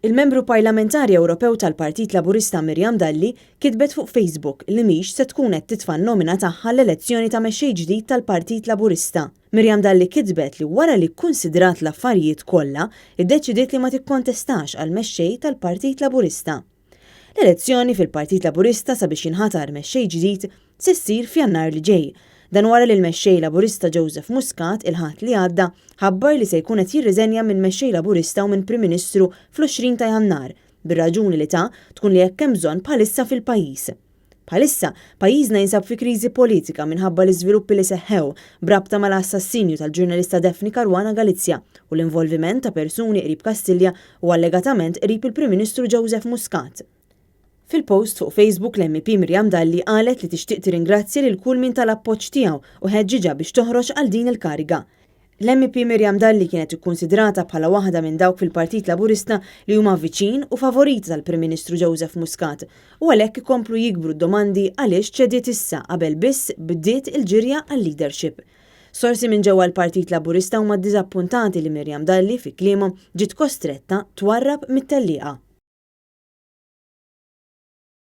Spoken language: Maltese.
Il-Membru Parlamentari Ewropew tal-Partit Laburista Miriam Dalli kitbet fuq Facebook li mhix se tkun qed titfa' n-nomina tagħha għall-elezzjoni ta' mexxej ġdid tal-Partit Laburista. Miriam Dalli kitbet li wara li kkunsidrat l-affarijiet kollha, iddeċidiet li ma tikkontestax għal mexxej tal-Partit Laburista. L-elezzjoni fil-Partit Laburista sabiex jinħatar mexxej ġdid se ssir f'Jannar li ġej. Dan wara li l-Mexxej Laburista Joseph Muscat il-Ħadd li għadda ħabbar li se jkun qed jirriżenja minn Mexxej Laburista u minn Prim Ministru fl-20 ta' Jannar, bir-raġuni li ta tkun li hekk hemm bżonn bħalissa fil-pajjiż. Bħalissa, pajjiżna jinsab fi kriżi politika minħabba l-iżviluppi li seħħew b'rabta mal-assassinju tal-ġurnalista Daphne Caruana Galizia u l-involviment ta' persuni qrib Kastilja u allegatament qrib il-Prim Ministru Joseph Muscat. Fil-post fuq Facebook l-MEP Miriam Dalli qalet li tixtieq tirringrazzja lil kull min ta l-appoġġ tiegħu u ħeġġiġha biex toħroġ għal din il-kariga. L-MEP Miriam Dalli kienet ikkunsidrata bħala waħda minn dawk fil-Partit Laburista li huma viċin u favoriti tal-Prim Ministru Joseph Muscat u għalhekk ikomplu jikbru d-domandi għaliex ċediet issa qabel biss bdiet il-ġirja għal-leadership. Sorsi minn ġewwa l-Partit Laburista huma ddiżappuntati li Miriam Dalli, fi kliemhom, ġiet kostretta twarrab mit-tellieqa.